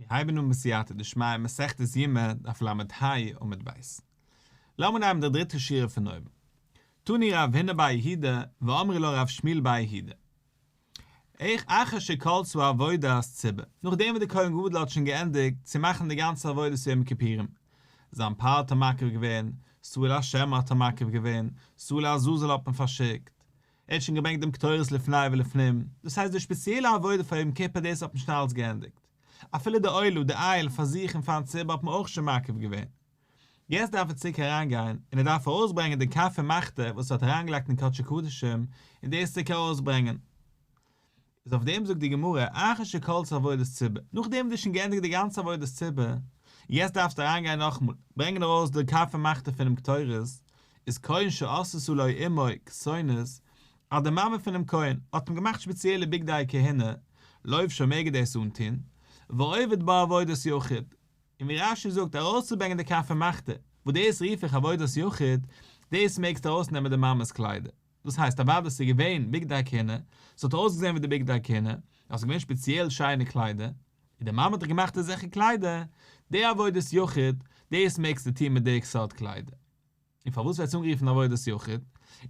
מיר הייבן אן בסייעתא דשמיא מסכת יומא דף ל"ה עמוד ב'. לאמיר נעמען די דריטע שורה פון אויבן. תני רב הונא בר יהודה ואמרי לה רב שמואל בר יהודה. איך אחר שכלתה עבודת ציבור, נאכדעם וואס דער כהן גדול האט שוין געענדיגט צו מאכן די גאנצע עבודת יום כיפורים, זיין פר האט ער מקריב געווען, שעיר להשם האט ער מקריב געווען, שעיר לעזאזל האט מען פארשיקט, ער האט שוין געברענגט דעם קטורת לפני ולפנים, דאס הייסט די שפעציעלע עבודה פאר יום כיפור דאס האט מען שוין אלץ געענדיגט, אפילו די עולה, די איל פאר זיך און פארן ציבור האט מען אויך שוין מקריב געווען. יעצט דארף ער צוריק אריינגיין און ער דארף ארויסברענגען די כף ומחתה וואס ער האט אריינגעלייגט אין קדשי קדשים און דאס צוריק ארויסברענגען. איז אויף דעם זאגט די גמרא, אחר שכלתה עבודת ציבור, נאכדעם וואס דו האסט שוין געענדיגט די גאנצע עבודת ציבור, יעצט דארפסטו אריינגיין נאכאמאל, ברענגען ארויס די כף ומחתה פונעם קטורת, איז כהן שעשתה לו אמו כתונת, אז די מאמע פונעם כהן האט אים געמאכט שפעציעלע בגדי כהונה, לובשה מעג ער דאס אנטון, ועובד בה עבודת יחיד, און ווי רש"י זאגט ארויסצוברענגען די כף ומחתה, וואס דאס רוף איך עבודת יחיד, דאס מעגסטו ארויסנעמען די מאמע'ס קליידער. דאס הייסט אוודאי ס'איז געווען בגדי כהונה, ס'האט אויסגעזען ווי די בגדי כהונה, נאר ס'איז געווען שפעציעל שיינע קליידער, און די מאמע האט דאך געמאכט אזעלכע קליידער, די עבודת יחיד, דאס מעגסטו טון מיט די סארט קליידער. און פארוואס ווערט עס אנגערופן עבודת יחיד?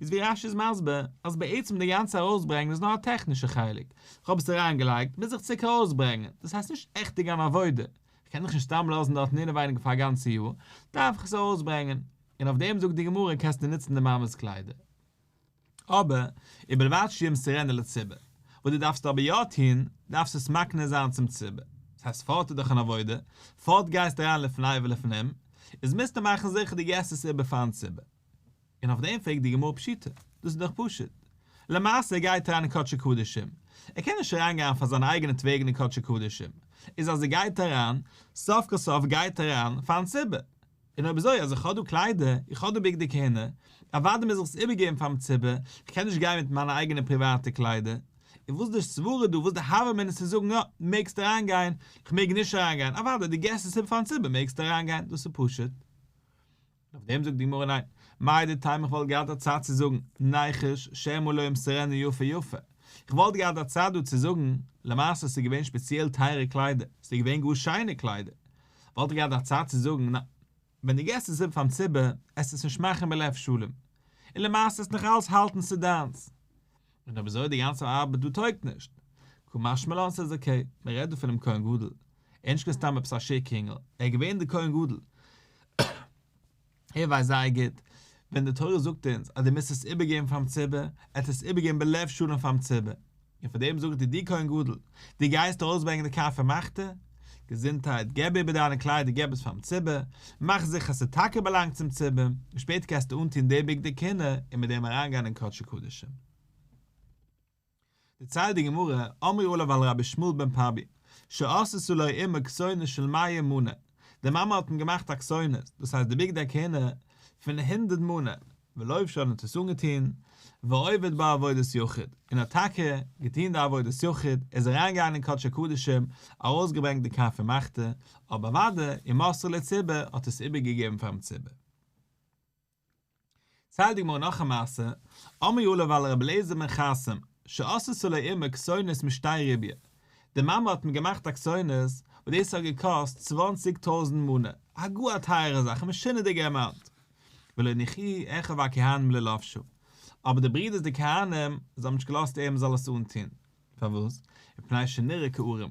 איז ווי רש"י איז מסביר, אז בעצם די גאנצע ארויסברענגען איז נאר א טעכנישע חלק, כ'האב עס אריינגעלייגט, מוז איך צוריק ארויסברענגען, דאס הייסט נישט עכטיג אן עבודה, כ'קען דאך נישט סתם לאזן דארטן אינעווייניג פאר א גאנצע יאר, דארף איך עס ארויסברענגען. און אויף דעם זאגט די גמרא קענסטו נוצן די מאמע'ס קליידער. אבער, ובלבד שימסרנה לציבור. וואס דו דארפסט אבער יא טון, דארפסט עס מקנה זיין צום ציבור. דאס הייסט פארט איז דאך אן עבודה, פארט גייסטו אריין לפני ולפנים, איז מוזטו מאכן זיכער דו געסט עס איבער פארן ציבור. און אויף דעם פרעגט די גמרא פשיטא, דאס איז דאך פשוט. למעשה ער גייט אריין אין קדשי קדשים, ער קען נישט אריין גיין פאר זיין אייגענע וועגן אין קדשי קדשים, איז אז ער גייט אריין, סוף כל סוף גייט ער אריין פארן ציבור. און אויב אזוי אז איך האב דא קליידער, איך האב דא בגדי כהונה, אוודאי מוז איך עס איבערגעבן פארן ציבור, איך קען נישט גיין מיט מיינע אייגענע פריוואטע קליידער. און וואס איז די סברה דא, וואס איז די הוה אמינא צו זאגן יא, מעגסט אריינגיין, איך מעג נישט אריינגיין, אוודאי דו געסט עס איבער פארן ציבור מעגסטו אריינגיין, דאס איז פשוט. און אויף דעם זאגט די גמרא ניין, מהו דתימא איך וואלט געהאט א צד צו זאגן, ניחוש, שמא לא ימסרנה יפה יפה, איך וואלט געהאט א צד דא צו זאגן, למעשה עס איז געווען שפעציעל טייערע קליידער, עס איז געווען גאר שיינע קליידער, וואלט איך געהאט א צד צו זאגן, ניין, ווען דו געסט עס איבער פארן ציבור, עסטו עס נישט מאכן בלב שלם, און למעשה עסט נאך אלץ האלטן ס'איז דיינס. און אויב אזוי די גאנצע ארבעט דא טויגט נישט. קא משמע לן ס'איז okay, מען רעדט דא פונעם כהן גדול, ער איז נישט קיין סתם עפעס א שיק אינגל, ער איז געווען דער כהן גדול, ער ווייסט זייער גוט, ווען די תורה זאגט אונז אז דו מוזט עס איבערגעבן פארן ציבור, ער האט עס איבערגעבן בלב שלם פארן ציבור, און פאר דעם זאגט דיר דו כהן גדול, דו גייסט ארויסברענגען די כף ומחתה? געזונטהייט, געב איבער דיינע קליידער געב עס פארן ציבור, מאך זיכער אז ס'טאקע באלאנגט צום ציבור, און שפעטער קענסטו אנטון די בגדי כהונה און מיט דעם אריינגיין אין קדשי קדשים. דערציילט די גמרא, אמרו עליו על רבי ישמעאל בן פבי, שעשתה לו אמו כתונת של מאה מנה, די מאמע האט אים געמאכט א כתונת, דאס הייסט די בגדי כהונה, פון הונדערט מנה, ולובשן האט עס אנגעטון, ועובד בה עבודת יחיד, און האט טאקע געטון די עבודת יחיד, ער איז אריינגעגאנגען אין קדשי קדשים, ארויסגעברענגט די כף ומחתה, אבער אוודאי, ומסרה לציבור, האט עס איבערגעגעבן פארן ציבור. ציילט די גמרא נאך א מעשה, אמרו עליו על רבי אליעזר בן חסים, שעשתה לו אמו כתונת משתי ריביא, די מאמע האט אים געמאכט א כתונת, וואס דאס האט געקאסט צוואנציג טויזנט מנה, א גאר א טייערע זאך, א משונה'דיגע amount, ולא הניחוהו אחיו הכהנים ללבשה, אבער די ברידערס די כהנים, זיי האבן נישט געלאזט אים זאל עס אנטון, פארוואס? מפני שנראה כערום,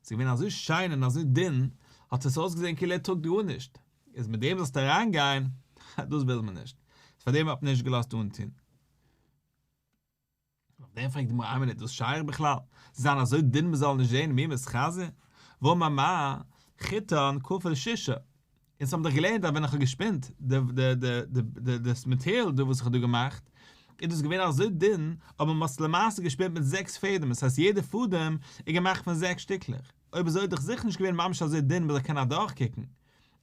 ס'איז געווען אזוי שיין און אזוי דין, האט עס אויסגעזען כאילו ער טראגט גארנישט, איז מיט דעם זאלסטו אריינגיין, דאס וויל מען נישט, איז פאר דעם האט מען נישט געלאזט אנטון. אויף דעם פרעגט די גמרא איין מינוט, איז דאס שייך בכלל? זיי זיין אזוי דין מען זאל נישט זען מי מתחזי? והאמר מר, חוטן כפול ששה. אונז האבן דאך געלערנט אז ווען איך האב געשפינט די די די די די מאטעריאל דא וואס איך האב דא געמאכט, איז דאס געווען אזוי דין, אבער מען האט עס למעשה געשפינט מיט זעקס פעדעם, עס הייסט יעדע פאדעם איז געמאכט פון זעקס שטיקלעך. אויב אזוי איז דאך זיכער נישט געווען ממש אזוי דין מען זאל קענען אדורכקוקן.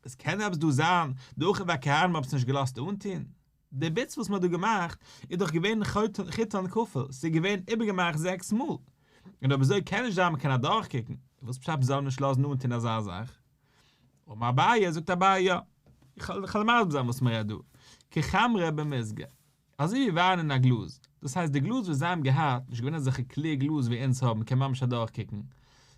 עס קען עפעס דא זיין די אחיו הכהנים האבן עס נישט געלאזט אנטון? די בוץ וואס מען האט דא געמאכט איז דאך געווען חוטן כפול, ס'איז געווען איבערגעמאכט זעקס מאל, און אויב אזוי קען נישט זיין מען קען אדורכקוקן, וואס פשט מען זאל אים נישט לאזן אנטון אזא זאך? אמר אביי, זאגט אביי יא, איך וועל מסביר זיין וואס מען רעדט דא, כחמרא במיזגא, אזוי ווי וויין אין א גלאז, דאס הייסט די גלאז וואס זיי האבן געהאט, נישט געווען אזעלכע clear גלאז ווי אונז האבן, מ'קען ממש אדורכקוקן,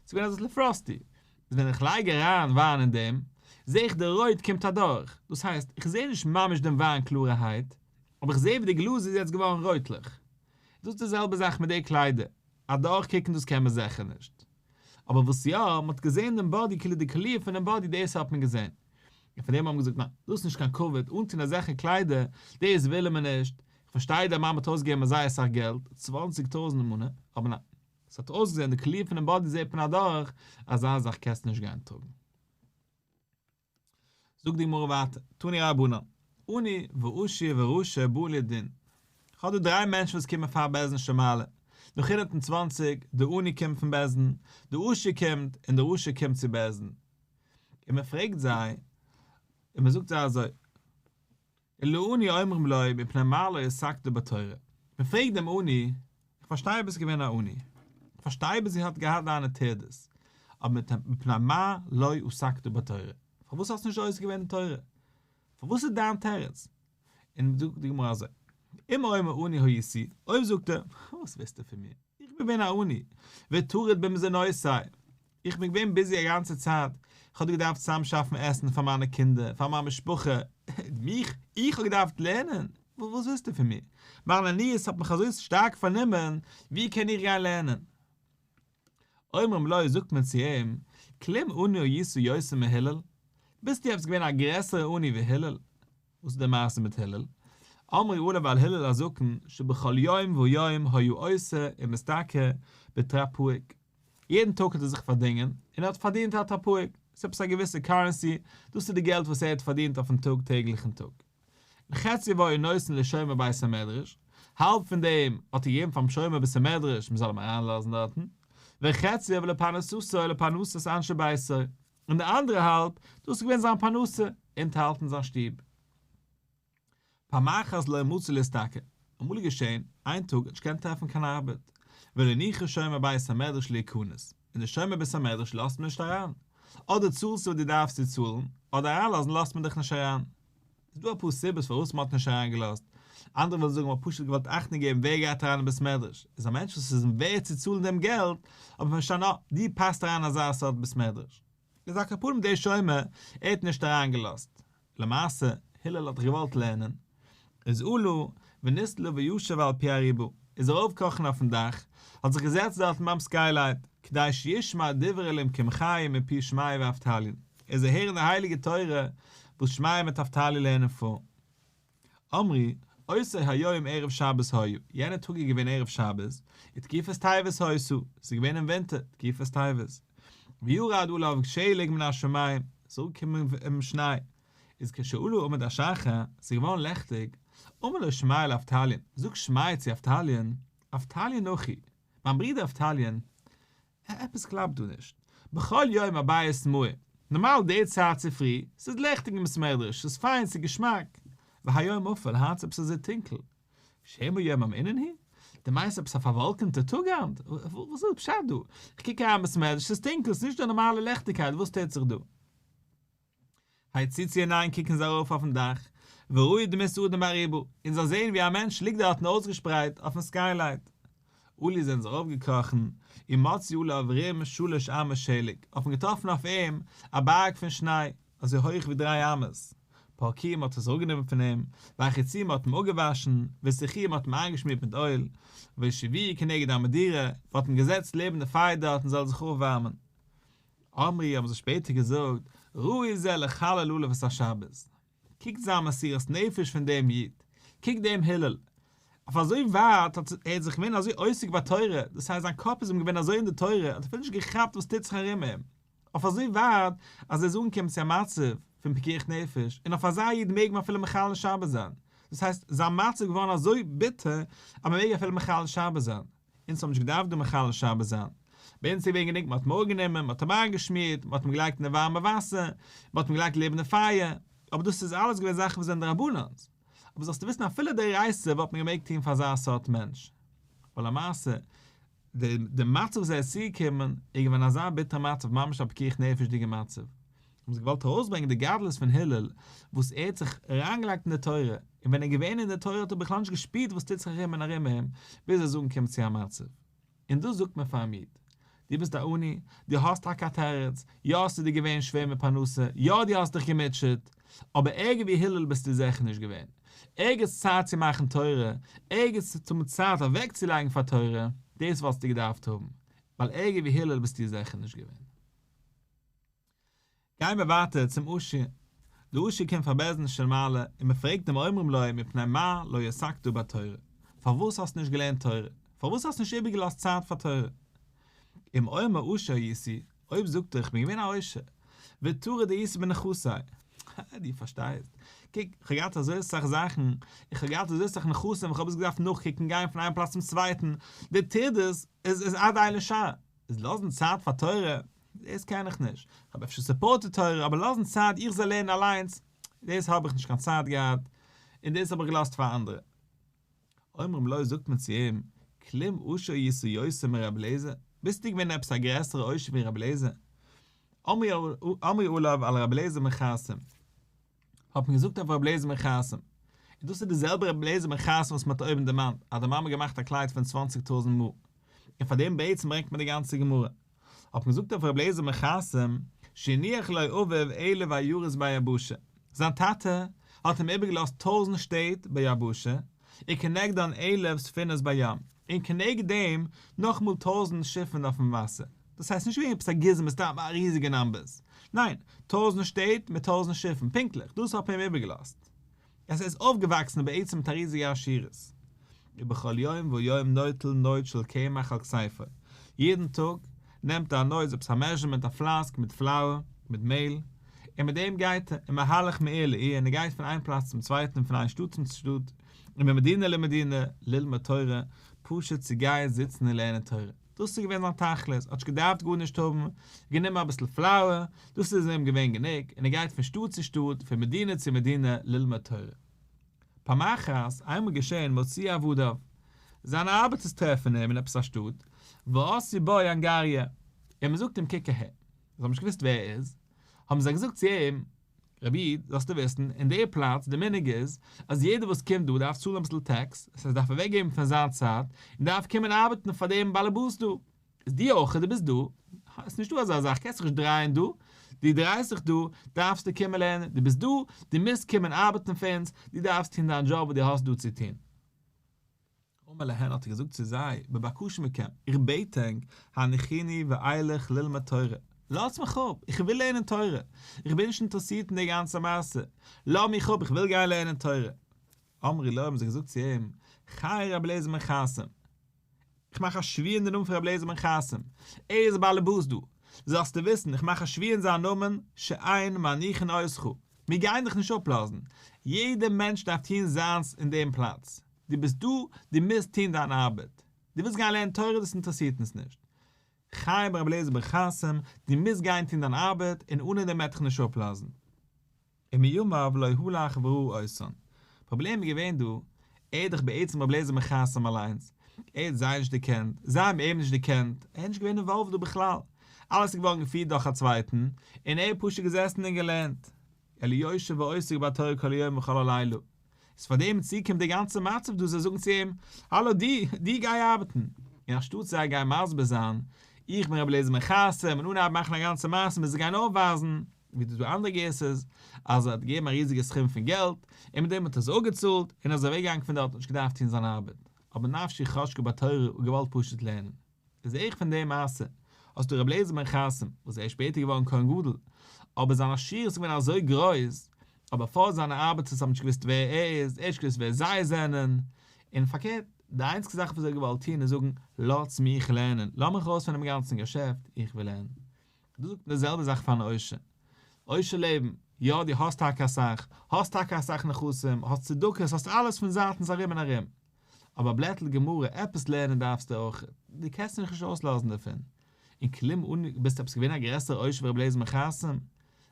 ס'איז געווען אזעלכע frosty. איז ווען איך לייג אריין וויין אין דעם, זע איך די רויט קומט אדורך, דאס הייסט, איך זע נישט ממש דעם וויין קלארערהייט, אבער איך זע ווי די גלאז איז יעצט געווארן רויטליך. דאס איז די זעלבע זאך מיט די קליידער, אדורכקוקן דאס קען מען זיכער נישט. אבער וואס יא, מען האט געזען דעם body כאילו די קאליר פונעם body דאס האט מען געזען. און פון דעם האט מען געזאגט ניין, דאס איז נישט קיין כבוד, אנטון אזעלכע קליידער, דאס ווילן מיר נישט, איך פארשטיי די מאמע האט אויסגעגעבן זייער אסאך געלט, צוואנציג טויזנט מנה, אבער ניין, עס האט אויסגעזען די קאליר פונעם body זעט מען אדורך, אזא זאך קענסטו נישט גיין טראגן. זאגט די גמרא ווייטער, תנו רבנן, עני ועשיר ורשע באין לדין, כ'האב דא דריי מענטשן וואס קומען פאר בית דין של מעלה, נאך 120, די עני קומט פון בית דין, די עשיר קומט, און די רשע קומט צו בית דין. און מען פרעגט זיי, און מען זאגט זיי אזוי, ולעני אומרים לו מפני מה לא עסקת בתורה, מען פרעגט דעם עני, איך פארשטיי ביסט געווען א עני, איך פארשטיי ביז איר האט געהאט דיינע טרדות, אבער מפני מה לא עסקת בתורה, פארוואס האסטו נישט עוסק געווען אין תורה? פארוואס איז דיין תירוץ? און זאגט די גמרא אזוי, אם אומר עני הייתי, אויב זאגט ער, וואס ווילסטו פון מיר, איך בין געווען א עני, וטרוד במזונותי, איך בין געווען busy א גאנצע צייט, איך האב דא געדארפט צוזאמשאפן עסן פאר מיינע קינדער, פאר מיין משפחה, מיך? איך האב געדארפט לערנען? וואס ווילסטו פון מיר? מיין עניות האט מיך אזוי שטארק פארנומען, ווי קען איך גיין לערנען? אומרים לו זאגט מען צו אים, כלום עני היית יותר מהלל? ביסטו עפעס געווען א גרעסערע עני ווי הלל? וואס איז די מעשה מיט הלל? אמרו עליו על הלל הזקן שבכל יום ויום היה עושה ומשתכר בטרפעיק, יעדן טאג האט ער זיך פארדינגען און ער האט פארדינט א טרפעיק, ס'איז עפעס א געוויסע currency, דאס איז די געלט וואס ער האט פארדינט אויפן טאג טעגליכן טאג. חציו היה נותן לשומר בית המדרש, האלב פון דעם האט ער געגעבן פארן שומר בית המדרש מען זאל אים אריינלאזן דארטן, וחציו לפרנסתו לפרנסת אנשי ביתו, און די אנדערע האלב, דאס איז געווען זיין פרנסה, אונטערהאלטן זיין שטוב. פעם אחת לא מצא להשתכר, אמאל איז געשען, איין טאג האט נישט געקענט טרעפן קיין ארבעט, ולא הניחו שומר בית המדרש להיכנס, און די שומר בית המדרש לאזט מען נישט אריין, אדער צאלסטו וואס דו דארפסט צו צאלן, אדער אריינלאזן לאזט מען דיך נישט אריין. איז דא אפאר סיבות פארוואס מען האט נישט אריינגעלאזט, אנדערע ווילן זאגן מען האט פשוט געוואלט אכטונג געבן ווער גייט אריין אין בית מדרש, איז א מענטש וואס איז אים ווערד צו צאלן דעם געלט, האט מען פארשטאנען אה, דו פאסט אריין אזא סארט בית מדרש. איז על כל פנים דער שומר, ער האט נישט אריינגעלאזט. למעשה, הלל האט דאך געוואלט לערנען. איז עלה ונתלה וישב על פי ארובה, איז ער ארויפגעקראכן אויפן דאך, האט זיך געזעצט דארטן ביים skylight, כדי שישמע דברי אלהים קמחיים מפי שמעיה ואבטליון, ער זאל הערן די הייליגע תורה וואס שמעיה מיט אבטליון לערנען פאר. אמרו, אותו היום ערב שבת היה, יענע טאג איז געווען ערב שבת, ותקופת טבת היתה, ס'איז געווען אין ווינטער, תקופת טבת. וירד עליו שלג מן השמים, ס'איז אראפגעקומען שניי, איז כשעלה עמוד השחר, ס'איז געווארן לעכטיג, אמר לו שמעיה לאבטליון, זאגט שמעיה צו אבטליון, אבטליון אחי, מיין ברודער אבטליון, עפעס קלאפט דא נישט. בכל יום הבית מאיר. נארמאל די צייט צופרי, ס'איז לעכטיג אין בית מדרש, ס'איז פיין, ס'איז געשמאק. והיום אפל, היינט איז עפעס אזוי טונקל. שמא יום המעונן הוא? דו מיינסט עפעס א פארוואלקענטע טאג היינט? וואס איז פשט דא? איך קוק אריין אין בית מדרש, ס'איז טונקל, ס'איז נישט די נארמאלע לעכטיגקייט, וואס טוט זיך דא? הציצו עיניהן קוקן זיי ארויף אויפן דאך, וראו דמות אדם בארובה, און זיי זעען ווי א מענטש ליגט דארטן אויסגעשפרייט אויפן skylight. עלו זענען זיי ארויפגעקראכן, ומצאו עליו רום שלש אמות שלג, האט מען געטראפן אויף אים א בארג פון שניי, אזוי הויך ווי דריי אמות. פרקוהו מ'האט עס אראפגענומען פון אים, והרחיצוהו מ'האט אים אפגעוואשן, והסיחוהו מ'האט אים איינגעשמירט מיט אויל, והושיבוהו כנגד המדורה, מ'האט אים געזעצט לעבן די פייער דארטן זאל זיך אויפווארמען. אמרו האבן זיי שפעטער געזאגט, ראוי זה לחלל עליו את השבת. קוקט זיין מסירת נפש פון דעם איד, קוקט דעם הלל, אויף אזוי ווייט האט ער זיך געווען אזוי עוסק בתורה, דאס הייסט זיין קאפ איז אים געווען אזוי אין די תורה, האט אפילו נישט געכאפט וואס טוט זיך ארום אים, אויף אזוי ווייט אז ער איז אנגעקומען צו א מצב פון פיקוח נפש, און אויף אזא איד מעג מען אפילו מחלל שבת זיין, דאס הייסט זיין מצב איז געווארן אזוי ביטער אז מען מעג אפילו מחלל שבת זיין. אונז האבן נישט געדארפט דא מחלל שבת זיין, ביי אונז איז געווען גענוג מען האט אים אראפגענומען, מען האט אים איינגעשמירט, מען האט אים געלייגט אין די ווארעמע וואסער, מען האט אים געלייגט לעבן די פייער, אבער דאס איז אלעס געווען זאכן וואס זענען דרבנן'ס, אבער זאלסטו וויסן אפילו דאורייתא וואלט מען געמעגט טון פאר אזא סארט מענטש, ווייל למעשה די די מצב וואס ער איז צוגעקומען איז געווען אזא ביטערע מצב, ממש א פיקוח נפש'דיגע מצב. האבן זיי געוואלט ארויסברענגען די גדלות פון הלל וואס ער האט זיך אריינגעלייגט אין די תורה, און ווען ער איז געווען אין די תורה האט ער בכלל נישט געשפירט וואס טוט זיך ארום און ארום אים, ביז ער איז אנגעקומען צו א מצב. און דאס זאגט מען פאר'ן איד. דו ביסט א עני, דו האסט טאקע א תירוץ, יא ס'איז דיר געווען שווער מיט פרנסה, יא דו האסט דיך געמוטשעט, אבער ערגער ווי הלל ביסטו זיכער נישט געווען. ערגעץ צייט צו מאכן תורה, ערגעץ צו האבן צייט אוועקצולייגן פאר תורה, דאס וואלסטו געדארפט האבן, ווייל ערגער ווי הלל ביסטו זיכער נישט געווען. גייען מיר ווייטער צום עשיר. דער עשיר קומט פאר בית דין של מעלה און מען פרעגט אים אומרים לו מפני מה לא עסקת בתורה, פארוואס האסטו נישט געלערנט תורה? פארוואס האסטו נישט איבערגעלאזט צייט פאר תורה? אם אומר עשיר הייתי, אויב זאגט ער איך בין געווען א עושר, וטרוד הייתי בנכסי, דו פארשטייסט, קוק, איך האב געהאט אזוי אסאך זאכן, איך האב געהאט אזוי אסאך נכסים, איך האב עס געדארפט נאכקוקן, גיין פון איין פלאץ צום צווייטן, די טרדות איז עד אין לשער, איז לאזן צייט פאר תורה, דאס קען איך נישט, איך האב אפשר סופארטעד תורה, אבער לאזן צייט איך זאל לערנען אליינס, דאס האב איך נישט קיין צייט געהאט, און דאס האב איך געלאזט פאר אנדערע. אומרים לו זאגט מען צו אים, כלום עשיר היית יותר מרבי אליעזר, ביסטו געווען עפעס א גרעסערע עושר ווי רבי אליעזר? אמרו עליו על רבי אליעזר בן חרסום, האט מען געזאגט אויף רבי אליעזר בן חרסום, און דאס איז די זעלבע רבי אליעזר בן חרסום וואס מען האט אויבן דערמאנט אז די מאמע האט געמאכט א קלייד פון צוואנציג טויזנט מעה, און פאר דעם בעצם ברענגט מען די גאנצע גמרא. האט מען געזאגט אויף רבי אליעזר בן חרסום, שהניח לו אביו אלף עיירות ביבשה, זיין טאטע האט אים איבערגעלאזט טויזנט שטעט ביבשה, וכנגדן אלף ספינות בים, און כנגד דעם נאכאמאל טויזנט שיפן אויפן וואסער. דאס הייסט נישט ווי עפעס א גוזמא סתם א ריזיגע נאמבערס, ניין, טויזנט שטעט מיט טויזנט שיפן, פונקטליך, דאס האט מען אים איבערגעלאזט. עס איז אויפגעוואקסן בעצם מיט א ריזיגע עשירות. ובכל יום ויום נוטל נוד של קמח על כתפו, יעדן טאג נעמט ער א נוד, עפעס א מעזשערמענט א פלאסק מיט פלאוער, מיט מעהל, און מיט דעם גייט ער, ומהלך מעיר לעיר, און ער גייט פון איין פלאץ צום צווייטן, פון איין שטאט צום שטאט, וממדינה למדינה, ללמוד תורה, פשוט צו גיין זיצן און לערנען תורה. דאס איז געווען זיין תכלית, ער האט נישט געדארפט גארנישט האבן, גענומען אביסל פלאוער, דאס איז אים געווען גענוג, און ער גייט פון שטאט צו שטאט, פון מדינה צו מדינה, ללמוד תורה. פעם אחת, איינמאל געשען מצאוהו עבדיו, זיינע ארבעטערס טרעפן אים אין עפעס א שטאט, ועשאו בו אנגריא, און מען זאגט אים קוק אהער, זיי האבן נישט געוואוסט ווער ער איז, האבן זיי געזאגט צו אים, רבי איד, זאלסטו וויסן, אין די פלאץ, די מנהג איז, אז יעדער וואס קומט דא דארף צאלן אביסל טעקס, דאס הייסט דארף אוועק געבן פון זיין צייט, און דארף קומען ארבעטן פאר דעם באלעבאס דא. איז דו אויך, דו ביסט דא, ס'איז נישטא אזא זאך, קענסט זיך נישט דרייען דא, דו דרייסט זיך דא, דארפסטו קומען לערנען, דו ביסט דא, דו מוזט קומען ארבעטן פאר אונז, דו דארפסט טון דיין דזשאב וואס דו האסט דא צו טון. אמר להן האט ער געזאגט צו זיי, בבקשה מכם, איך בעט ענק, הניחוני ואלך ללמוד תורה, לאזטס מיך אפ, איך וויל לערנען תורה, איך בין נישט אינטערעסירט אין די גאנצע מעשה, לאז מיך אפ, איך וויל גיין לערנען תורה. אמרו לו האבן זיי געזאגט צו אים, חי רבי אליעזר בן חרסום, איך מאך א שבועה אין די נאמען פון רבי אליעזר בן חרסום, ער איז בעל הבית דא, זאלסטו וויסן, איך מאך א שבועה אין זיין נאמען, שאין מניחין אותך, מיר גייען דיך נישט אפלאזן, יעדער מענטש דארף טון זיינס אין דעם פלאץ, דו ביסט דא, דו מוזט טון דיין ארבעט. דו ווילסט גיין לערנען תורה דאס אינטערעסירט אונז נישט. חי ברבי אליעזר בן חרסום, דו מוזט גיין טון דיין ארבעט און אנע דעם וועט דיך נישט אפלאזן. ומימיו לא הלך וראה אותן. פראבלעם איז געווען דא, ער איז דאך בעצם רבי אליעזר בן חרסום אליינס, ער האט זיי נישט דערקענט, זיי האבן אים נישט דערקענט, ער איז נישט געווען אינוואלווד דא בכלל, אלעס איז געווארן געפירט דורך א צווייטן, און ער איז פשוט געזעסן און געלערנט. אלא יושב ועוסק בתורה כל היום וכל הלילה. איז פאר דעם צוקומט די גאנצע מצב דא זיי זאגן צו אים, האלא דו, דו גיי ארבעטן. און אנשטאט זיי גייען מסביר זיין, איך בין רבי אליעזר בן חרסום, און אנהייבן מאכן א גאנצע מעשה מוז זיי גיין אויפווייזן, ווי די אנדערע גירסאות, אז ער האט געגעבן א ריזיגע סכום פון געלט, און מיט דעם האט ער עס אפגעצאלט, און ער איז אוועקגעגאנגען פון דארט און נישט געדארפט טון זיין ארבעט. אבער נפשי חשקה בתורה און געוואלט פשוט לערנען. איז אויך פון די מעשה, האסטו רבי אליעזר בן חרסום, וואס ער איז שפעטער געווארן כהן גדול, אבער זיין עשירות איז געווען אזוי גרויס, אבער פארט זיינע ארבעטערס האבן נישט געוואוסט ווער ער איז, ער האט נישט געוואוסט ווער זיי זענען, און פארקערט, די איינציגסטע זאך וואס ער האט געוואלט טון איז זאגן, לאזטס מיך לערנען, לאז מיך ארויס פונעם גאנצן געשעפט, איך וויל לערנען. דא זאגט מען די זעלבע זאך פארן עושר. עושר לעבן, יא דו האסט טאקע אסאך, האסט טאקע אסאך נכסים, האסט צדקות, האסט אלעס פון זייטנס ארום און ארום, אבער א בלעטל גמרא, עפעס לערנען דארפסטו אויך, דו קענסט דיך נישט אויסלאזן דערפון. און כלום אן ביסט עפעס געווען א גרעסערע עושר ווי רבי אליעזר בן חרסום?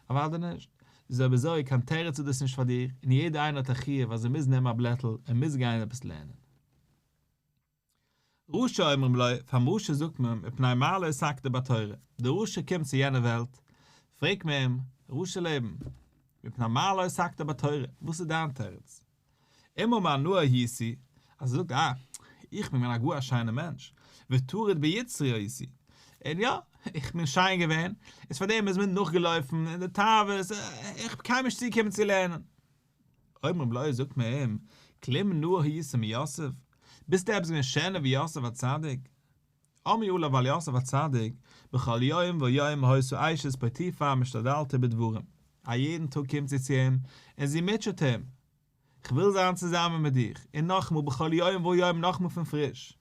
אוודאי נישט. איז אויב אזוי קיין תירוץ איז דאס נישט פאר דיר, און יעדער איינער האט א חיוב אז ער מוז נעמען א בלעטל, ער מוז גיין עפעס לערנען. רשע אומרים לו, פארן רשע זאגט מען, מפני מה לא עסקת בתורה, דער רשע קומט צו יענע וועלט, פרעגט מען אים, רשע לעבן, מפני מה לא עסקת בתורה, וואס איז דיין תירוץ? אם אמר נאה הייתי, אז ער זאגט אה, איך בין געווען א גאר א שיינער מענטש, וטרוד ביצרי הייתי, און יא, איך בין שיין געווען, איז פאר דעם איז מען נאכגעלויפן, און די תאוות, איך בין קיינמאל נישט צוגעקומען צו לערנען. אומרים לו זאגט מען אים, כלום נאה היית מיוסף? ביסטו עפעס געווען שענער ווי יוסף הצדיק? אמרו עליו על יוסף הצדיק, בכל יום ויום היתה אשת פוטיפר משתדלתו בדברים, א יעדן טאג קומט זי צו אים און זי מוטשעט אים, כ'וויל זיין צוזאמען מיט דיך, און נאכאמאל בכל יום ויום נאכאמאל פון פריש,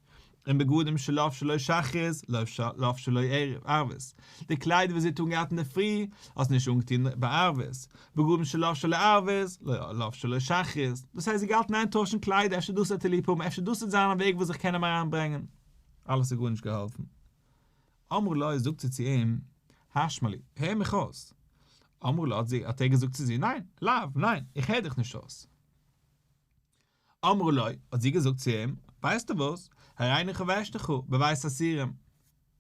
און בגדים שלבשה לו שחרית לבשה לו ערבית, די קליידער וואס זי האט אנגעהאט אינדערפרי האט זי נישט אנגעטון ביי ערבית, בגדים שלבשה לו ערבית לבשה לו שחרית, דאס הייסט זי געהאלטן איין טוישן קליידער אפשר דאס וועט ער ליב האבן אפשר דאס וועט זיין א וועג וואס איך קען אים אריינברענגען, אלעס האט גארנישט געהאלפן. אמרה לו זאגט זי צו אים, השמע לי, הער מיך אויס. אמרה לו האט זי האט ער געזאגט צו זי, ניין, לאו, ניין, איך הער דיך נישט אויס. אמרה לו האט זי געזאגט צו אים, ווייסטו וואס, הריני חובשתך בבית האסורים,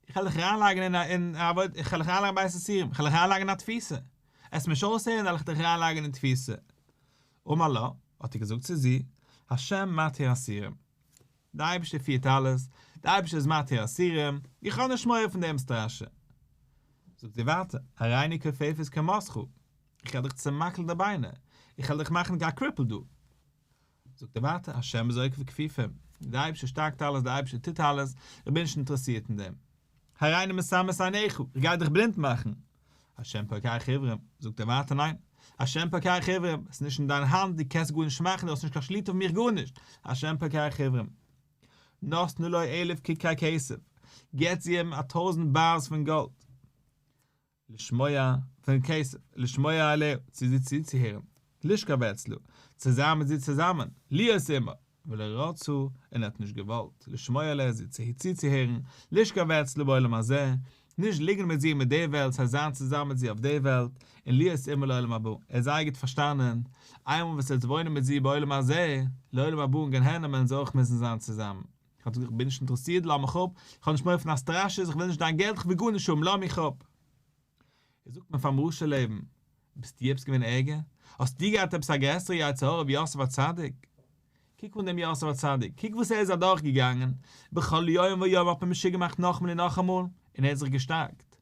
איך וועל דיך אריינלייגן אין א אין א איך וועל דיך אריינלייגן בית האסורים, איך וועל דיך אריינלייגן אין א תפיסה, עסט מיך נישט אויסהערן וועל איך דיך אריינלייגן אין תפיסה. אמר לה, האט ער געזאגט צו זי, השם מתיר אסורים. דער אייבערשטער פירט אלעס, דער אייבערשטער איז מתיר אסורים, איך האב נישט מורא פון דעם סטראשע. זאגט זי ווייטער, הריני כופפת קומתך, איך וועל דיך צעמאקלן די ביינער, איך וועל דיך מאכן א קריפל דא. זאגט ער ווייטער, השם זוקף כפופים, דער אייבערשטער שטארקט אלעס, דער אייבערשטער טוט אלעס, איך בין נישט אינטערעסירט אין דעם. הריני מסמא את עיניך, איך גיי דיך בלינד מאכן. השם פוקח עיוורים, זאגט ער ווייטער ניין, השם פוקח עיוורים, עס איז נישט אין דיין האנט, דו קענסט גארנישט מאכן, דו האסט נישט קיין שליטה אויף מיך גארנישט, השם פוקח עיוורים. נתנה לו אלף ככר כסף, געבט זי אים א טויזנט בארס פון גאלד. לשמוע, פון כסף, לשמוע אליה, צו זי צוצוהערן, לשכב אצלה, צו זיין מיט זי צוזאמען, להיות עמה, ולא רצה, און ער האט נישט געוואלט, לשמוע אליה, זי צוצוהערן, לשכב אצלה בעולם הזה, נישט ליגן מיט זי מיט די וועלט, ס'הייסט זיין צוזאמען מיט זי אויף די וועלט, און להיות עמה לעולם הבא, ער האט זייער גוט פארשטאנען, איינמאל וואס ער וועט וואוינען מיט זי בעולם הזה, לעולם הבא אין גיהנום וועלן זיי אויך מוזן זיין צוזאמען. איך האב געזאגט איך בין נישט אינטערעסירט לאז מיך אפ, איך האב נישט מורא פון א סטראשעס, איך וויל נישט דיין געלט, איך וויל גארנישט האבן, לאז מיך אפ. איז זאגט מען פארן רשע לעבן, ביסטו עפעס געווען ערגער? האסטו געהאט עפעס א גרעסערע יצר הרע ווי יוסף הצדיק? קוק אן דעם יוסף הצדיק, קוק וואס ער איז אדורך געגאנגען, בכל יום ויום האט מען משוגע געמאכט נאכאמאל און נאכאמאל, און ער האט זיך געשטארקט.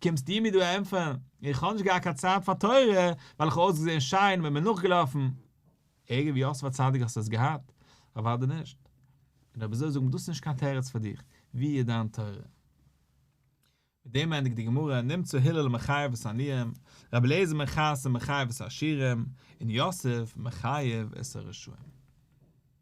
קומסטו מיר דא ענטפערן, איך האב נישט געהאט קיין צייט פאר תורה, ווייל איך האב אויסגעזען שיין און מען איז מיר נאכגעלאפן. ערגער ווי יוסף הצדיק האסטו עס געהאט? אוודאי נישט. און אויב אזוי זאג מיר דאס איז נישט קיין תירוץ פאר דיך, ווי איז דיין תורה? מיט דעם ענדיגט די גמרא, נמצא הלל מחייב את העניים, רבי אליעזר בן חרסום מחייב את העשירים, און יוסף מחייב את הרשעים.